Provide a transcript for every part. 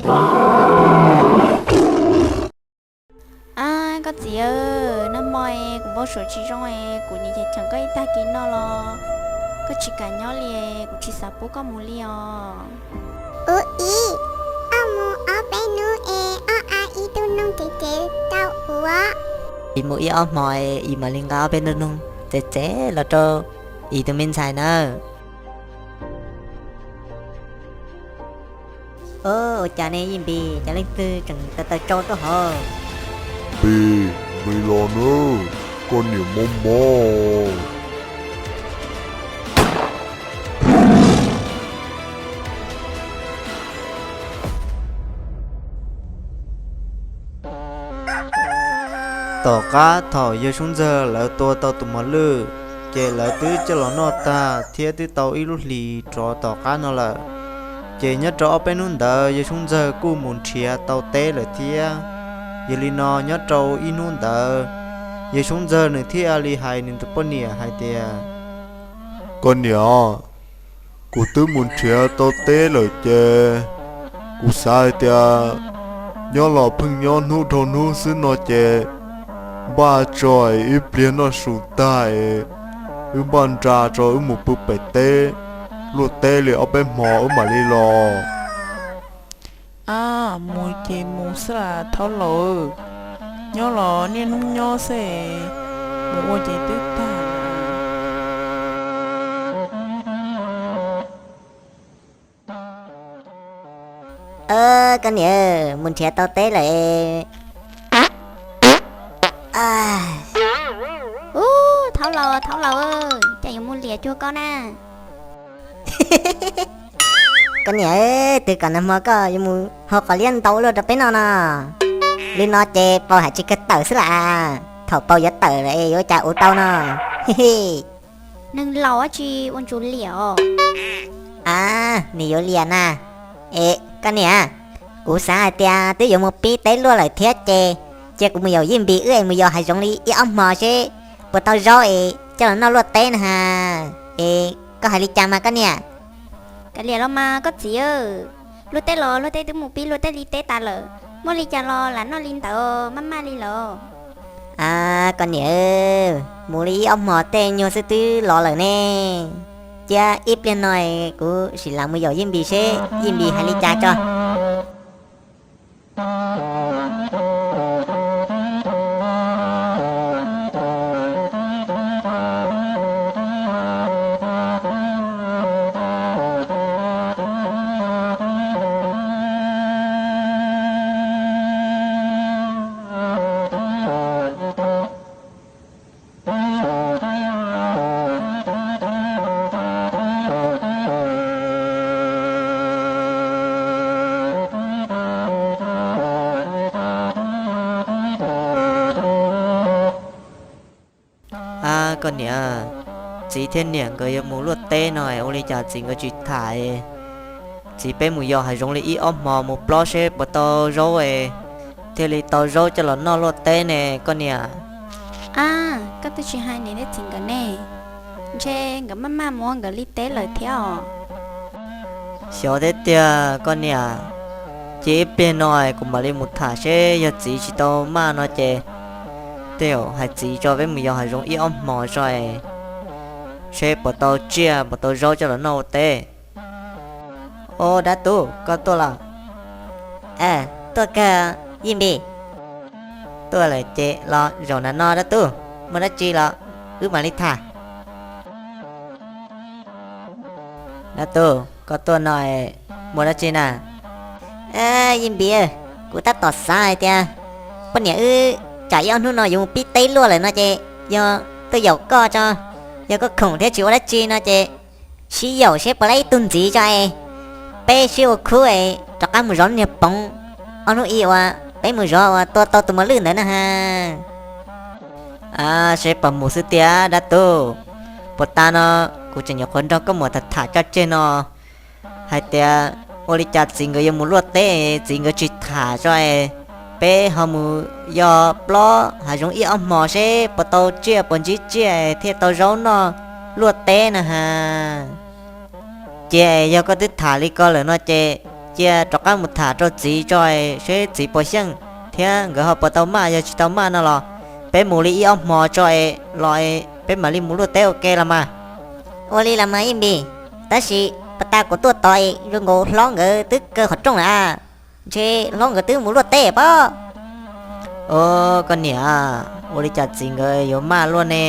Ab, koj txiv, nag hmo kuv npau suav tsis zoo es kuv nim cheem koj ib tag kis no los koj tsis kam nyob li, kuv tsis xav pub koj mus li os. Ub ib, koj mus ob peb hnub es koj a ib tug noog tsev tsev rau kuv. Ib mus ib ob hmo es mam li nqa ob peb tug noog tsev tsev los rau ib tug me ntxhais nawb. Ua cas ne Yij Npis, cas leej twg tseem taw taw tsau tuaj hauv? Npis, npis los nawb, koj niam mob mob. Tom qab thaum yawg Soob Ntxawg lawv tua tau tus mos lwj, ces lawv twb coj los noj tag thiab twb tau ib lub hlis rov tom qab no lawm. Ces nyob rau ob peb hnub ntawd yawg Soob Ntxawg kuj mus nrhiav tau teb lawm thiab. Yog li no nyob rau ib hnub ntawd, yawg Soob Ntxawg nws thiaj li hais nws tus poj niam hais tias, Koj niam, kuv twb mus nrhiav tau teb lawm ces kuv xav hais tias nyob los pheej nyob hnub dhau hnub xwb no ces npaj tso ib pliag noj su tag es wb npaj nra tso wb mus pw pem teb luaj teb li ob peb hmo wb mam li los. Ab, mus ces mus xwb las thaub laus, nyob los niaj hnub nyob xwb, mus ua ces twb tag. Koj niam, mus nrhiav tau teb lawm. Ub, thaub laus, thaub laus, cas yuav mus liam cuag koj na. Koj niam, twb kom nag hmo koj yuav mus hau qos liab ntau luaj rau peb noj no. Li no ces paus hais tsis kawg tawm xwb las. Thaum paus yuav tawm lawm es yuav cas ua tau no. Neeg laus dab tsi ua ntsum liam os. A, nws yuav liam na. Es koj niam, kuv xav hais tias twb yuav mus pib teb luaj lawm thiab ces cia kuv mus yaum Yij Npis wb es mus yos hav zoov li ib ob hmo seb puas tau zaub es coj los noj luaj teb na has. Es koj hais li cas mas koj niam? Kav liam los mas koj txiv, luaj teb los luaj teb, twb mus pib luaj teb li teb tas lawm, muaj li cas los lam noj li ntawd, maj maj li lawm. A, koj niam, mus li ib ob hmo tej nyuag xwb twb los lawm ne. Cia ib pliag no kuv sim lam mus yaum Yij Npis seb Yij Npis hais li cas tso. A, koj niam, txiv thiab niam nkawd yuav mus luaj teb no es ua li cas txiv nkawd tsis tham? Txiv peb mus yos hav zoov li ib ob hmo mus plob seb puas tau zaub es thiaj li tau zaub coj los noj luaj teb ne koj niam. A, koj twb tsis hais niam thiab txiv nkawd ne, ntshe nkawd maj maj mus ua nkawd li teb lawm thiab os. Xyov thiab tiag koj niam, cia ib pliag no kuv mam li mus tham seb yog txiv tsis tau maj no ces tej zaum hais txiv tso peb mus yos hav zoov ib ob hmo tso es seb puas tau tsiaj puas tau zaub coj los noj ua teb. Au, dab tub, koj tuaj los? Tuaj kawg, Yij Npis. Tuaj lawm ces los zaum ntawm no dab tub, muaj dab tsi los wb mam li tham. Dab tub, koj tuaj no muaj dab tsi na? Yij Npis, kuv tab tom xav hais tias poj niam wb tsam ib ob hnub no yuav mus pib teb luaj lawm no ces yog tuaj yaum koj tso, yog koj khoom thiab tsis ua dab tsi no ces sib yaum seb puas laib ib tug ntxiv tso es peb sib ua khub es rov qab mus zov niag poov ob hnub ib uas peb mus zov uas tua tau tus mos lwj ntawd na has. A, seb puas mus xwb tiag dab tub. Puas tas no kuv tseem nyuam qhuav nrog koj muam tham tham coj tseg no hais tias ua li cas txiv nkawd yuav mus luaj teb, txiv nkawd tsis tham tso es peb ho mus yos plob hav zoov ib ob hmos seb puas tau tsiaj puas ntsib tsiaj thiaj tau zaub noj luaj teb na has. Ces yog koj twb tham li ko lawm no ces Cia rov qab mus tham rau txiv tso es seb txiv puas xyeej thiab nkawd ho puas tau maj, yog tsis tau maj no los peb mus li ib ob hmo tso es los es peb mam li mus luaj teb ua ke los mas. Ua li los mas Yeej Npis, tab sis pas tas kuv tuaj tod es zoo nkaus hlob nkawd twb kaw qhov rooj lawm, ntshe hlob nkawd twb mus luaj teb pob. Os, koj niam, ua li cas txiv nkawd yuav maj luaj ne?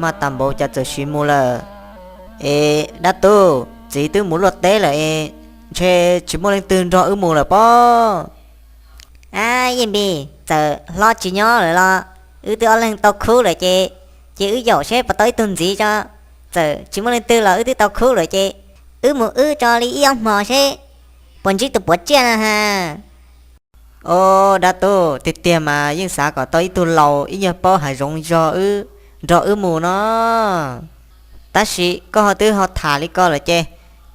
Maj tas npaum cas txawm sim mus lawm. Es dab tub, txiv twb mus luaj teb lawm es ntshe tsis muaj leej twg nrog wb mus lawm pob. A, Yeej Npis, txawm hlob tsis nyob lawm los wb twb ob leeg tau khub lawm ces, ces wb yaum seb puas tau ib tug ntxiv tso. Txawm tsis muaj leej twg los wb twb tau khub lawm ces wb mus wb tso li ib ob hmo seb puas ntsib tus puav tsiaj na ha. Os, dab tub, tiag tiag mas yeej xav kom tau ib tug laus ib nyuag paub hav zoov zog wb, nrog wb mus no. Tab sis koj ho twb ho tham li ko lawm ces,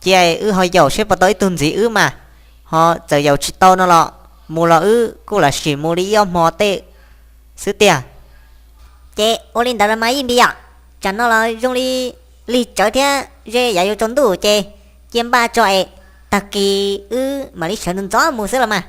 cia wb ho yaum seb puas tau ib tug ntxiv wb mas. Ho txawm yaum tsis tau no los mus los wb kuj lam sim mus li ib ob hmo tej xwb tiag. Ces ua li ntawd los mas Yeej Npis yom, tsam no los zoo li lig tsawv thiab ze yav yuav tsaus ntuj ces cia npaj tso es tag kis wb mam li sawv ntxov ntxov mus xwb los mas.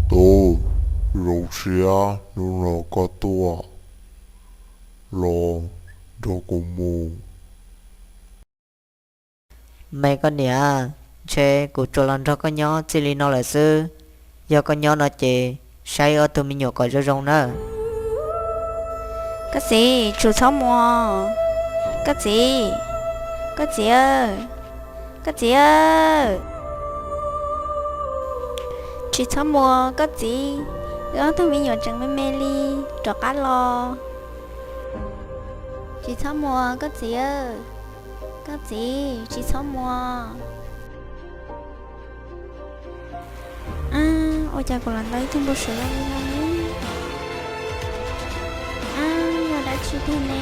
Tub, zoo siab hnub no koj tuaj los nrog kuv mus. Me koj niam, ntshe kuv tsuas los nrog koj nyob txij li no lawm xwb. Yog koj nyob no ces saib ob tug me nyuam kom zoo zoo nawb. Koj txiv, tsis txhob mus. Koj txiv, koj txiv, koj txiv, tsis txhob mus koj txiv. Wb ob tug me nyuam tseem me me li, rov qab los. Tsis txhob mus koj txiv. Koj txiv, tsis txhob mus. Ab, ua cas kuv los ntaus ib tug npau suav zoo li no ne? Ab, yog dab tsi tiag ne?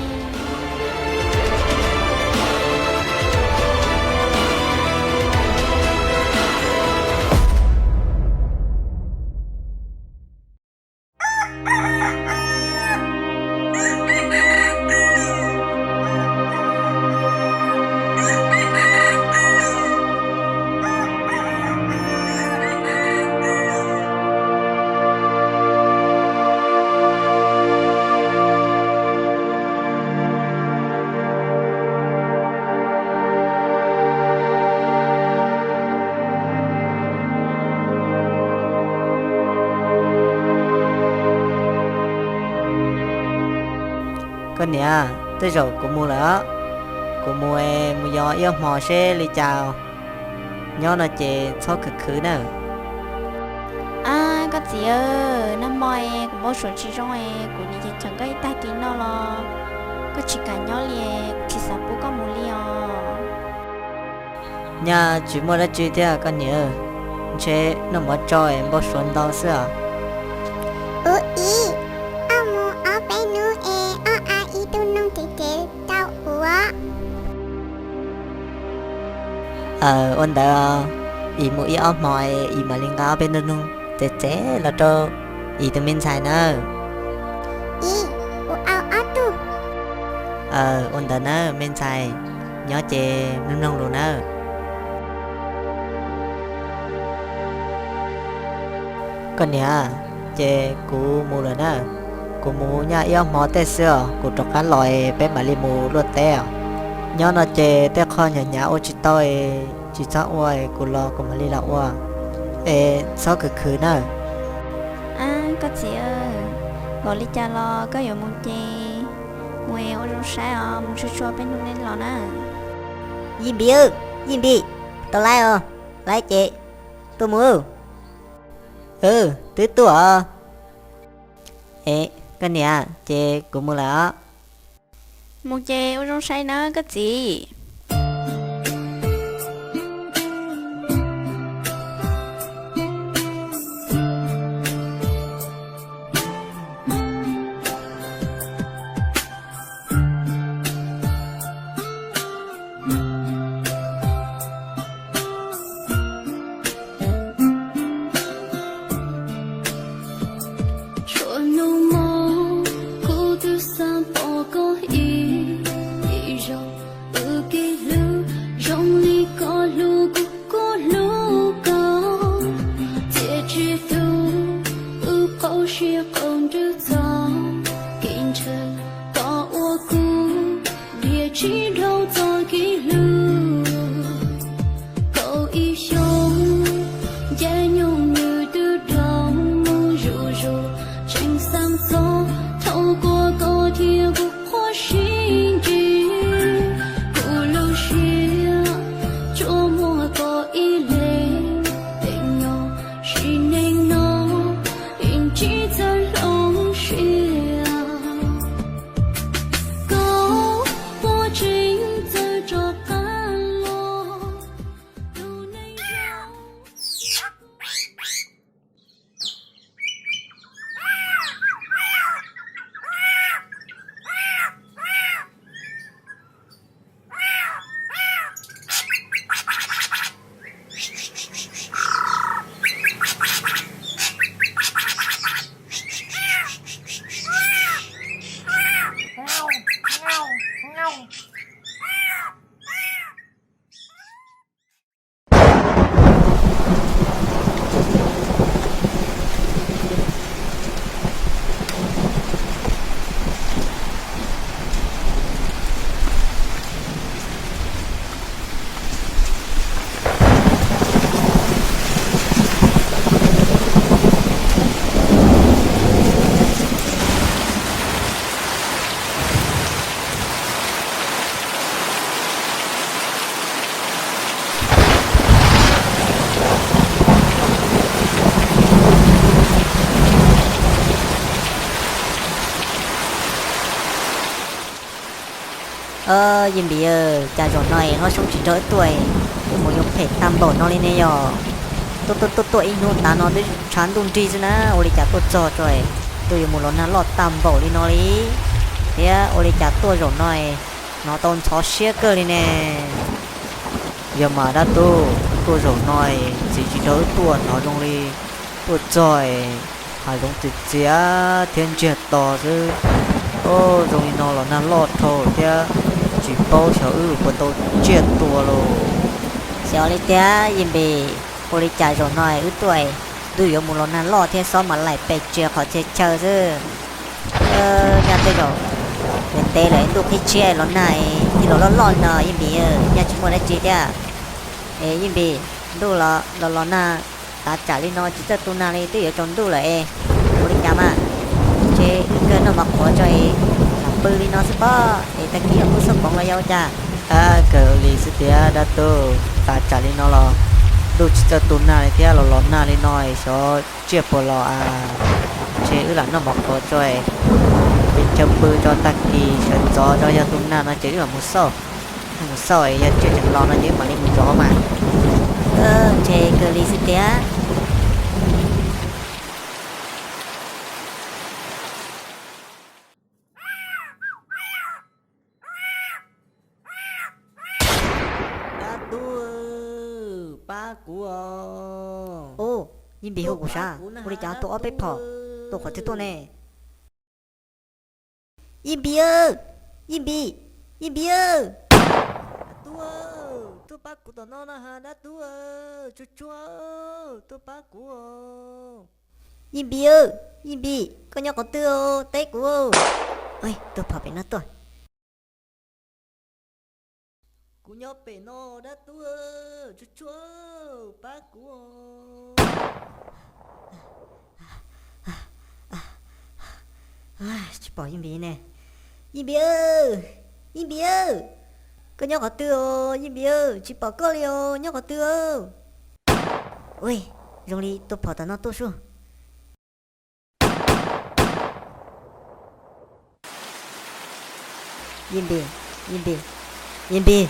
Koj niam, tej zaum kuv mus lawm. Kuv mus es mus yos ib ob hmo seb li cas. Nyob no ces txhob khwv khwv nawb. Ab, koj txiv, nag hmo es kuv npau suav tsis zoo es kuv nim cheem koj ib tag kis no los koj tsis kam nyob li, kuv tsis xav pub koj mus li os. Nyaj tsis muaj dab tsi thiab koj niam, ntshe noj mov tsau es npau suav ntau xwb os. Ub ib, koj mus ob peb hnub es koj a ib tug noog cev cev rau kuv. Aw, ua ntawd, yim mus ib ob hmo es yim mam li nqa ob peb tug noog txev txev los rau yim tus me ntxhais nawb. Ib, kuv au ob tug. Aw, ua ntawd nawb me ntxhais, nyob ces mloog mloog lus nawb. Koj niam, ces kuv mus lawm na. Kuv mus nyaj ib ob hmo tej xwb os, kuv rov qab los es peb mam li mus luaj teb os. Nyob no ces tej qho hnyav hnyav ua tsis tau es tsis txhob ua, kuv los kuv mam li los ua, es txhob khwv khwv nawb. Ab, koj txiv, npaum li cas los koj yuav mus ces mus ua zoo saib os, mus tsuag tsuag peb hnub nej los na. Yij Npis, Yij Npis, tau laib os, laib ces tuaj mus. Twb tuaj os. Es koj niam, ces kuv mus lawm os. Mus ces ua zoo saib nawb koj txiv. Ib leeg pem nyob sim neej no, yeej tsis txawj hloov siab. Koj puas tseem txawj rov qab los, tus neeg zoo. Yij Npis, cas zaum no es hlob Xyoob tsis nrog wb tuaj, yuav mus yuav phem tag npaum no li ne yog? Tuaj tuaj tuaj tuaj ib hnub tav no twb tshav ntuj nrig xwb na, ua li cas tuaj txog tso es twb yuav mus los nag loj tag npaum li no li, thiab ua li cas tuaj zaum no es hnov tau ntxhov siab kawg li ne? Yog mas dab tub, tuaj zaum no es txiv tsis nrog wb tuaj hnov zoo li tuaj txog es hav zoov txias txias thiab ntsiag to xwb. Zoo li no los nag loj dhau thiab tsis paub xyov wb puas tau tsiaj tua lauj. Xyov li tiag Yij Npis, ua li cas zaum no wb tuaj es twb yuav mus los nag loj thiab xob mas laim pes tsis qhov txhia chaw xwb. Nyaj tej zaum yuav ntev lawm, ntuj qhib tshiab los nag thiaj los loj loj no Yij Npis, nyaj tsis muaj dab tsi thiab. Es Yij Npis, ntuj los los nag tav tsam li no tsis txawj tu nag li, twb yuav tsaus ntuj lawm es ua li cas mas? Ntshe wb kawg noj mov qhuav tso es lam pw li no xwb pob, es tag kis los pw xauj koov los yog ua cas? Kawg li xwb tiag dab tub, tav tsam li no los ntuj tsis txawj tu nag li thiab los los nag li no es xyov tsiaj puas los a. Ntshe wb lam noj mov qhuav tso es pem chaw pw tso, tag kis sawv ntxov tso yog tu nag no ces wb mam mus xauj. Mus xauj es yog tsiaj tseem los no ces wb mam li mus zov mas. Ntshe kawg li xwb tiag. Dab tub, pab kuv os. Ub, Yij Npis hu kuv sav, ua li cas tuaj ob peb phom, tuaj qhov twg tuaj ne? Yij Npis, Yij Npis, Yij Npis. Dab tub, tuaj pab kuv tom no na ha dab tub, tsuag tsuag, tuaj pab kuv os. Yij Npis, Yij Npis, koj nyob qhov twg, teb kuv. Tuaj phom pem no tuaj. Kuv nyob pem no dab tub, tsuag tsuag, pab kuv. Tsis pom Yij Npis ne. Yij Npis, Yij Npis, koj nyob qhov twg os Yij Npis? Tsis pom koj li os, nyob qhov twg? Ua, zoo li tuaj phom tom no tuaj sub. Yij Npis, Yij Npis, Yij Npis.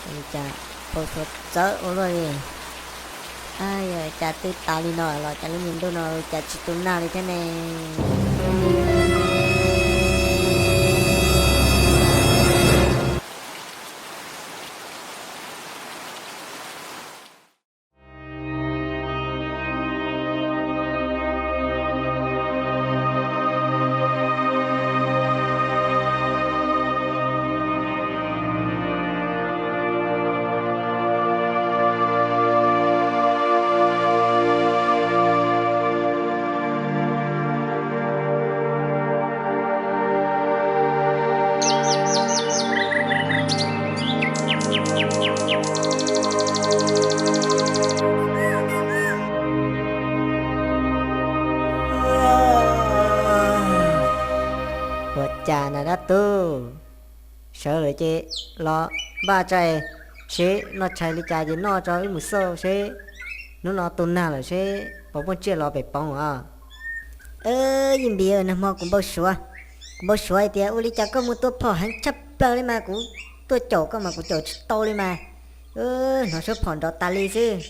Ua li cas pau suav txawv ua luaj li. Yog cas twb tas li no los cas lub me ntuj no cas tsis tu nag li thiab ne? Ua cas na dab tub, Sawv lawm ces los npaj tso, seb noj tshais li cas ces noj tso wb mus xauj seb hnub no tu nag lawm seb puas muaj tsiaj los pem poov os. Yij Npis, nag hmo kuv npau suav, kuv npau suav hais tias ua li cas koj muaj tua phom heev tshaj plaws li mas kuv tuaj caum koj mas kuv caum tsis tau li mas. Hnov suab phom nrov tas li xwb.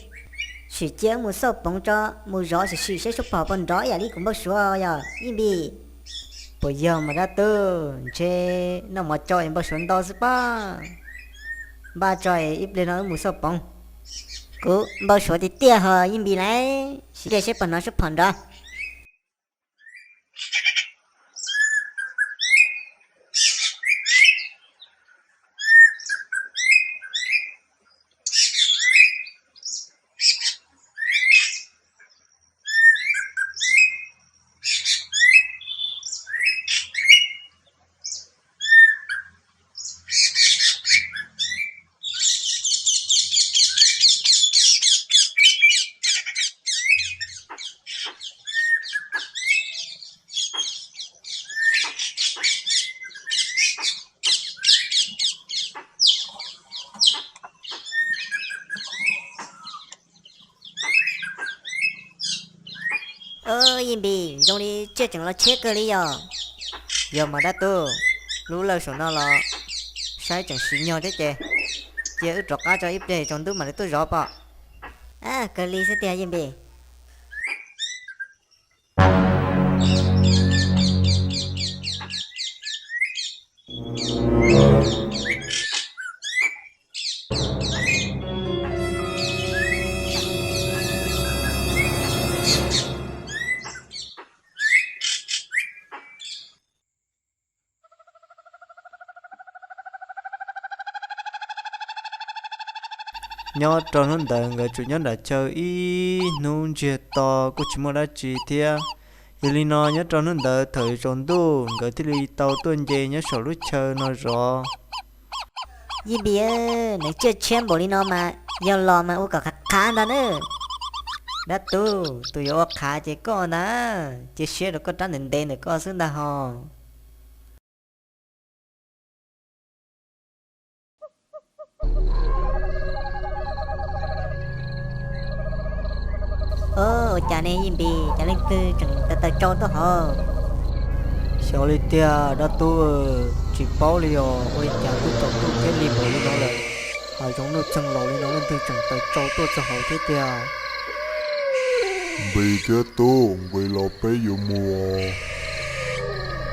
Sim cia wb mus xauj poov tso, mus zov sim sim seb suab phom puas nrov ib yam li kuv npau suav yog Yij Npis. Puas yog mas dab tub? Ntshe noj mov tsau es npau suav ntau xwb pob. Npaj tso es ib pliag no wb mus xauj poov. Kuv npau suav tiag tiag ho Yij Npis lauj, sim cia seb puas hnov suab phom nrov. Yij Npis, zoo li tsiaj tseem los tshiab kawg li yog. Yog mas dab tub, lub lawj saum no los saib tseem sim nyog thiab ces cia wb rov qab tso ib pliag tsaus ntuj mam li tuaj zov pob. Kawg li xwb tiag Yij Npis. Nyob rau hnub ntawd nkawd tsuas nyob nram chaw ib hnub ntsiag to kuj tsis muaj dab tsi thiab. Yog li no nyob rau hnub ntawd thaum yuav tsaus ntuj nkawd thiaj li tau tuaj nce nyob saum lub chaw no zov. Yij Npis, nws tsiaj tshiab npaum li no mas yog los mas ua kom qhav qhav ntag na. Dab tub, tus yuav ua qhav ces koj ntag, cia siab rau koj rab ntev ntev ntawm koj xwb ntag ho. Ua cas ne Yij Npis, cas leej twg tseem taws taws tsau tuaj hauv? Xyov li tiag dab tub, tsis paub li os, ua li cas twb tsaus ntuj thiab li npaum li no lawm, hav zoov nuj txeeg laus li no leej twg tseem taws tsau tuaj txog hauv thiab tiag. Npis thiab tub, nqis los peb yuav mus.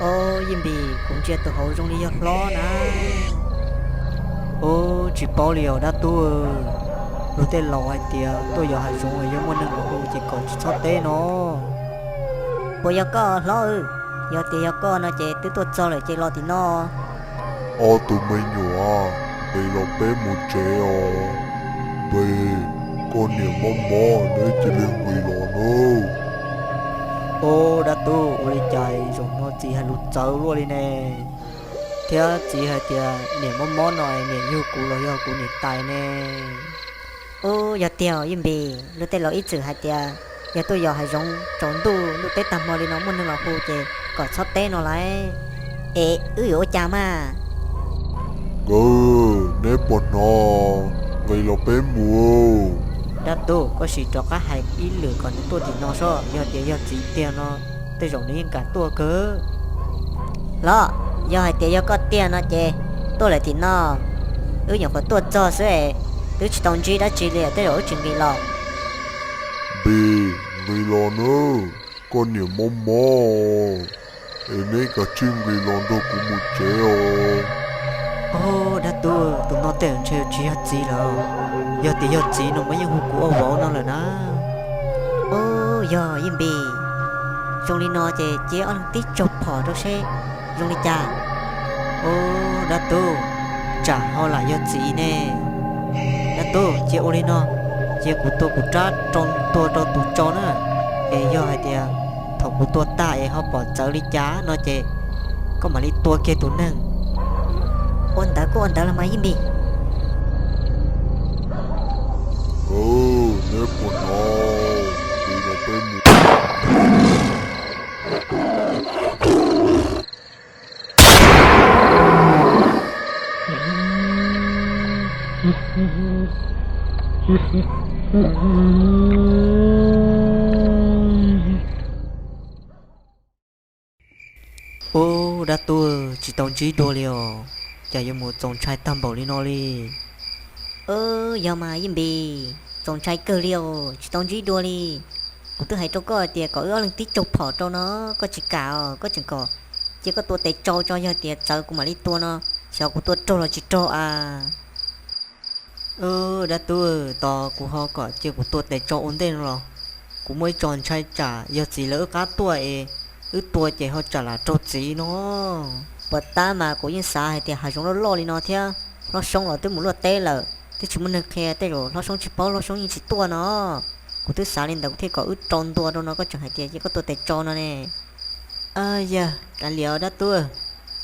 Au, Yij Npis, kuv ntsia tus hauv zoo li yog hlob na. Au, tsis paub li os dab tub, luag tej laus hais tias tuaj yos hav zoov yog muaj neeg los hu ces kom tsis txhob teb no. Puas yog koj hlob? Yog tias yog koj no ces twb tuaj txog lawm ces los tim no. Ob tug me nyuam, nqis los peb mus tsev os. Npis, koj niam mob mob neb cia li nqis los nawb. Au, dab tub, ua li cas zaum no txiv hais lus txawv luaj li ne? Thiab txiv hais tias niam mob mob no niam yug kuv los yog kuv niam tais ne? Ub, yog tiag Yij Npis, luag tej laus ib txwm hais tias yog tuaj yos hav zoov tsaus ntuj ntuj teb tag hmo li no muaj neeg los hu ces kom txhob teb no lauj. Es wb yuav ua cas mas? Nkawd, neb puas hnov? Nqis los peb mus. Dab tub, koj sim rov qab hais ib lwm kom nws tuaj tim no sob, yog tias yog txiv tiag no tej zaum nws yeej kam tuaj kawg. Los, yog hais tias yog koj tiag no ces tuaj lawm tim no, wb nyuam qhuav tuaj txog xwb es twb tsis tau ntsib dab tsi li tej zaum wb tsis nqis los. Npis, nqis los nawb, koj niam mob mob es neb kav tsij nqis los nrog kuv mus tsev os. Au, dab tub, tus no tej zaum ntshe tsis yog txiv lawm. Yog tias yog txiv no mas yeej hu kuv ua vauv no lawm na. Ub, yog Yij Npis, zoo li no ces cia ob leeg tib tsaug phom rau seb zoo li cas. Ub, dab tub, tsam ho lam yog txiv ne. Dab tub, cia ua li no, cia kuv tua kuv rab rau tua rau tus tso na, es yog hais tias thaum kuv tua tag es ho pom txawv li cas no ces koj mam li tua kiag tus neeg. Ua ntawd kuj ua ntawd los mas Yij Npis. Neb puas hnov? Nqis los peb mus. Ub, dab tuag, tsis tau ntsib dua li os, cas yuav mus txaus ntshai tag npaum li no li. Yog mas Yeej Npis, txaus ntshai kawg li os, tsis tau ntsib dua li. Kuv twb hais rau koj tias kom wb ob leeg tib tsaug phom rau no, koj tsis kam os, koj tseem kom cia koj tua tes tsau tso, yog tias txawv kuv mam li tua no, xyov kuv tua raug los tsis raug a. Dab tuag, tos kuv ho kom cia kuv tua tes tsau ua ntej no los. Kuv muaj ib co ntshai tsam yog txiv lawv wb qab tuaj es wb tua ces ho tsam lam raug txiv no. Puas tab mas kuv yeej xav hais tias hav zoov loj loj li no thiab hlob soob los twb mus luaj teb lawm, twb tsis muaj neeg qhia, tej zaum hlob soob tsis paub, hlob soob yeej tsis tuaj no. Kuv twb xav li ntawd kuv thiaj kom wb rau ntua rau no, koj tseem hais tias cia koj tua tes tsau no ne. Yog kav liam dab tuag,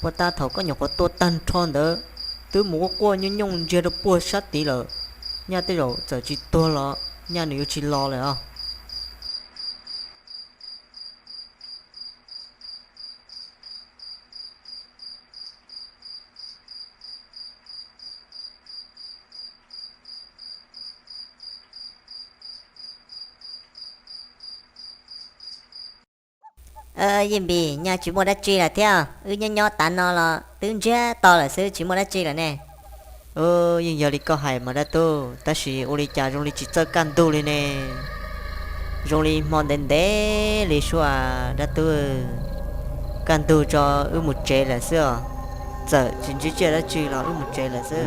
puas tab thaum koj nyuam qhuav tua tag nrho ntawd, twb mus quaj quaj nyooj nyooj ntsia rau puag sab tid lawm, nyaj tej zaum txawm tsis tuag los nyaj nws yuav tsis los lawm os. Yeej Npis, nyaj tsis muaj dab tsi lawm thiab, wb nyob nyob tav no los twb ntsiag to lawm xwb, tsis muaj dab tsi lawm ne. Yeej yog li koj hais mas dab tuag, tab sis ua li cas zoo li tsis txawj kaj ntug li ne. Zoo li hmo ntev ntev li sua dab tuag. Kaj ntug tso wb mus tsev lawm xwb os. Txawm tsis ntsib tsiaj dab tsi los wb mus tsev lawm xwb.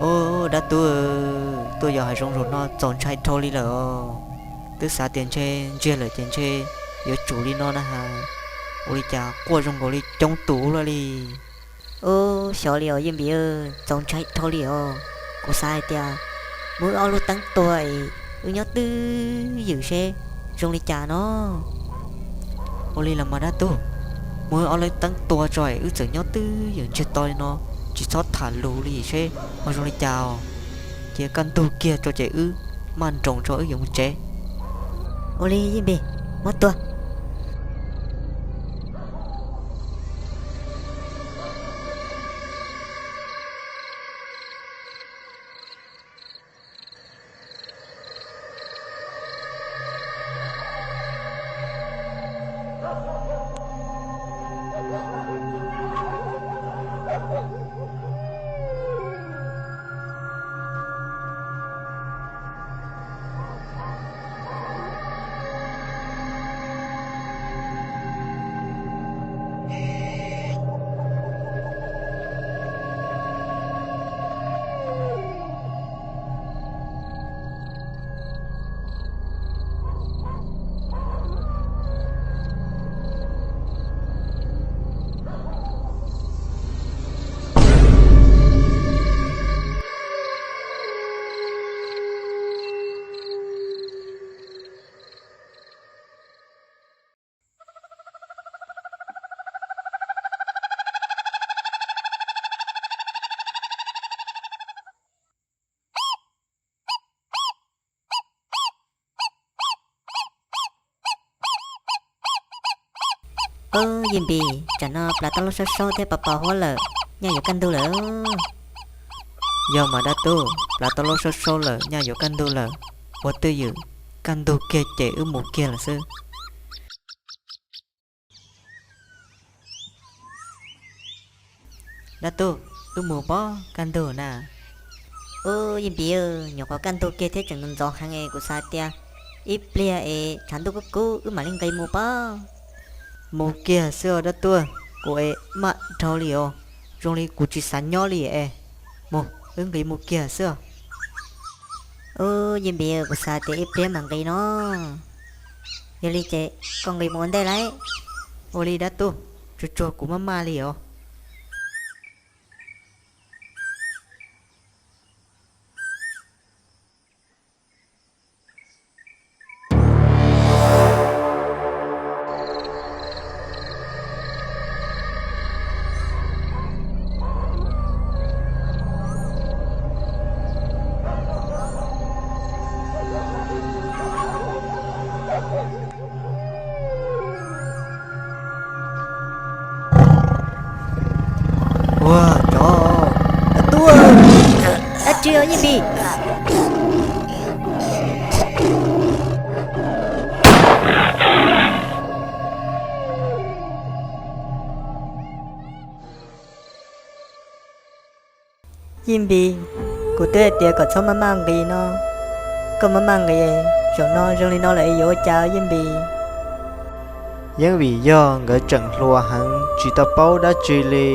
Ub, dab tuag, tuaj yos hav zoov zaum no txaus ntshai dhau li lawm os. Twb xav tias ntshe ntsiag lawm ces ntshe yuav tsum li no na has, ua li cas quaj zoo nkaus li coob tus ua luaj li. Ub, xyov li os Yeej Npis, txaus ntshai dhau li os. Kuv xav hais tias muab wb ob lub teeb tuag es wb nyob twj ywm seb zoo li cas no. Ua li los mas dab tuag, muab wb ob lub teeb tuag tso es wb txawm nyob twj ywm ntsiag to li no, tsis txhob tham lus li seb ho zoo li cas os. Cia kaj ntug kiag tso ces wb maj nroos tso wb yuav mus tsev. Ua li Yeej Npis, muab tuag. Ub, Yeej Npis, tsam no plav tau lub saub saub thiab pos pos huab lawm, nyaj yuav kaj ntug lawm. Yog mas dab tuag, plav tau lub saub saub lawm, nyaj yuav kaj ntug lawm. Ua twj ywm, kaj ntug kiag ces wb mus kiag lawm xwb. Dab tuag, wb mus pov kaj ntug na. Ub, Yeej Npis, nyuam qhuav kaj ntug kiag thiab tseem ntxov heev es kuv xav tias ib pliag es tshav ntuj kub kub wb mam li nqis mus pov. Mus kiag xwb os dab tuag, kuv es maj dhau li os, zoo li kuv tsis xav nyob li es. Mus, wb nqis mus kiag xwb os. Ub, Yeej Npis, kuv xav tias ib pliag mam nqis no. Yog li ces koj nqis mus ua ntej lauj. Ua li dab tuag, tsuag tsuag kuv maj maj li os. Yij Npis, Yij Npis, kuv twb hais tias kom txhob maj maj nqis no, koj maj maj nqis, zaum no zoo li no lawm yuav ua cas Yij Npis? Yeeb vim yog nkawd tseem hluas heev tsis tau paub dab tsi li.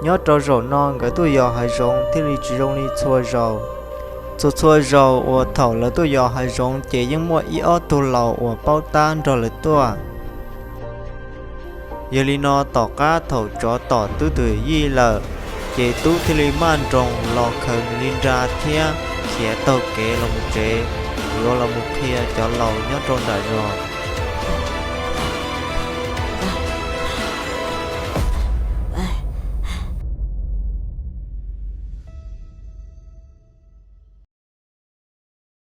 Nyob rau zaum no nkawd tuaj yos hav zoov thiaj li tsis zoo li txhua zaus. Txhua txhua zaus uas thaum lawv tuaj yos hav zoov ces yeej muaj ib ob tug laus uas paub tab nrog lawv tuaj. Yog li no tom qab thaum tsov tom Tub tus yij lawm, ces Tub thiaj li maj nroos los khaws nws li nra thiab khiav taug kev los mus tsev, yuav los mus qhia cov laus nyob rau nram zos.